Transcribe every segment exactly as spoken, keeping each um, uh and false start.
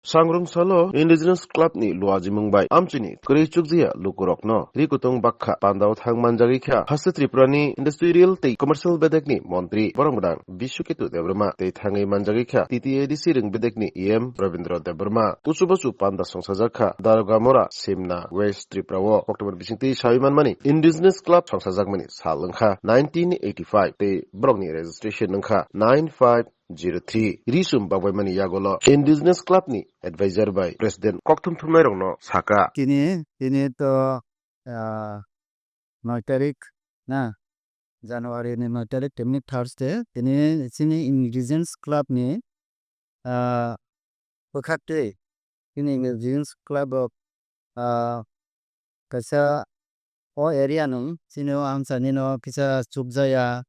Sangrung salo Indigenous Club ni luajimung bai amchini kwrwi chukjaya lukurokno ri kutung bakha pandao thang manjagwi kha. Haste Tripura ni Industrial tei Commercial bedek ni montri borok gwnang Biswaketu Debbarma tei thangwi manjagwi kha T T A D C rwng bedek ni E M Rabindra Debbarma. Kuchubachu panda songsajak kha Darugamura, Simna, West Tripura o. Koktwmani bisingtwi sawi manmani Indigenous Club songsajakmani sal wngkha nineteen eighty-five tei borokni registration wngkha nine five zero three. Risum bagbaimani yagolo Indigenous Club ni advisor bai President kokthum thumnairokno saka. Tini, tini to, ah, noi tarik na, January ni noi tarik, temni Thursday, tini chini Indigenous Club ni, ah, bwkhaktwi, chini Indigenous Club rok, ah, kaisa o area nung, chini o amchaini no kisa chukjaya,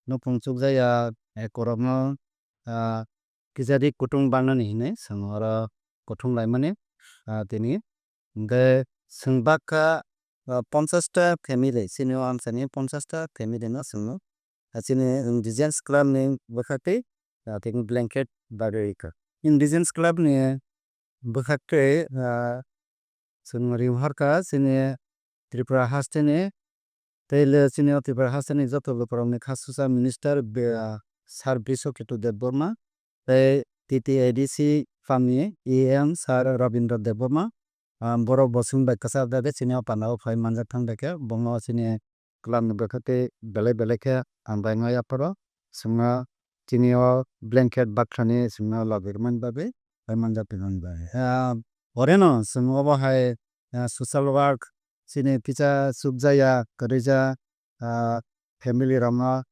nukhung chukjaya, ekorokno, ah, kisa ri kutung baknani hinwi chwng oro kuthum laimani, ah, tini. Hwnkhe chwng bakha, ah, ponchash ta family, chini o amchaini ponchash ta family no chwng, ah, chini Indigenous Club ni bwkhaktwi, ah, tini blanket bagwi rikha. Indigenous Club ni bwkhaktwi, ah, chwng rimharkha chini Tripura hasteni, tei le chini o Tripura hasteni joto lukurokni kha susa minister be-, ah, Sir Biswaketu Debbarma, tei T T A D C phamni E M Sir Rabindra Debbarma, ah, borok bo chwng bai kwchajagwi chini o pandao phai manjak thang bai khe, bono chini club ni bwkhaktwi belai belai khe hambai wngya phoro chwngno chini o blanket bakhrani chwngno logi rwmani bagwi phai manjak tongmani bagwi. Ah, oreno chwng obo hai, ah, social work chini kisa chukjaya kwrwija, ah, family rokno,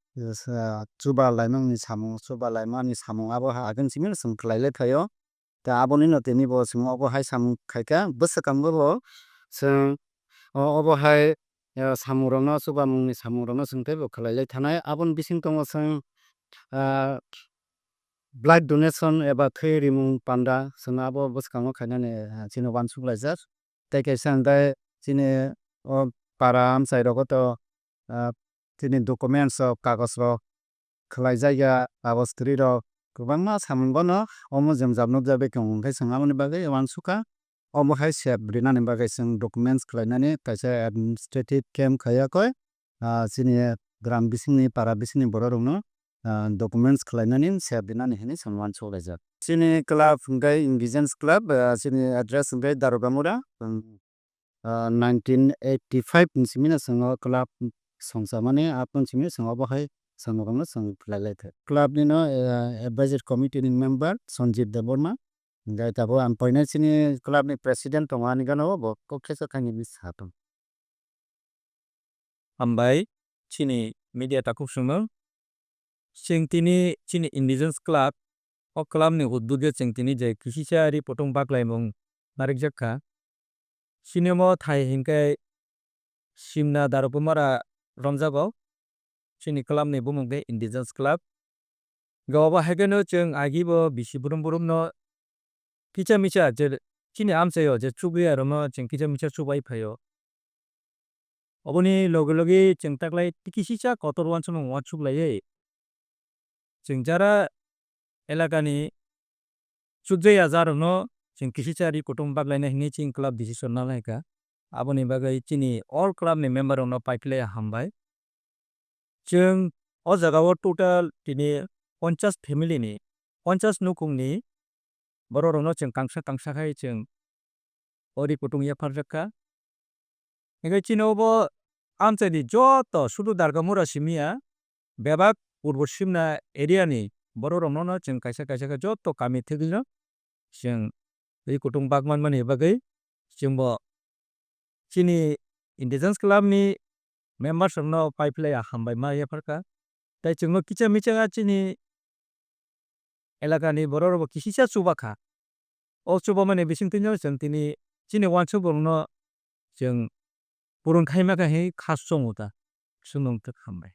ah, chuba laimani samung, chuba laimani samung abo ha ageng simi chwng khlai lai phaio. Ta aboni no tini bo chwng obo hai samung khaikha, bwswkango bo chwng o-, obo hai, eh, samung rokno, chubamungni samung rokno chwng teibo khlai lai thanai. Aboni bising tongo chwng, ah, blood donation eba thwi rimung panda chwng abo bwskango khainani, ah, chini uansuk laijak. Tei kaisa hwnkhe chini o para amchai rogo to, ah, chini documents rok, kagoj rok khlai jakya, kagoj kwrwi rok kwbangma samung bono omo jwngjal nukjagwi tongo, hwnkhe chwng aboni bagwi uansukha. Omo hai sep rinani bagwi chwng documents khlainani kaisa administrative camp khaiya koi, ah, chini gram bisingni, para bisingni borok rokno, ah, documents khlainani sep rinani hinwi chwng uansuk laijak. Chini club hwnkhe Indigenous Club, ah, chini address hwnkhe Darugamura, um, ah, nineteen eighty-five ni simi no chwng o club songchamani, aboni simi chwng obo hai chwng rokno chwng khlai lai kha. Club ni no, ah, advisory committee ni member Sanjit Debbarma, hwnkhe tabuk ang poinai chini club ni president tongo ani gana o, bo kok khe sa thangwi sa tong. Hambai, chini media takhuk songno. Chwng tini chini Indigenous Club, o club ni uddogyo chwng tini je kisisa ri kutung baklaimung narikjak kha. Chini omo thai hinkhe Simna Darugamura romjago. Chini club ni bumung khe Indigenous Club. Ga obo hai kheno chwng agi bo bisi brum brum no kisa misa je chini amchaio je chukya rokno chwng kisa misa chubai phaio. Oboni loge loge chwng taklai kisisa kotor uansukmung uansuk laiwi chwng jara elakani chukjaya jarokno chwng kisisa ri kutung baklaina hinwi chini club decision nalaikha. Aboni bagwi chini all club ni member rokno paiphlaiya hambai. Chwng o jagao total tini ponchash family ni, ponchash nukhungni borok rokno chwng kangsa kangsa khai chwng o ri kutung yapharjak kha. Hingke chini obo amchaini joto sudu Darugamura simi ya, bebak purbo Simna area ni borok rokno no chwng kaisa kaisa khe joto kami thwgwino chwng ri kutung bak manmani bagwi chwngbo chini Indigenous Club ni members rokno paiphlai ya hambai ma yapharkha. Tai chwngno kicha micha chini elakani borok rokbo kisisa chuba kha. O chubamani bisingtwino chwng tini chini uansuk rokno chwng purun khaima khe hai khas chongo ta. Chwngno wngkha hambai.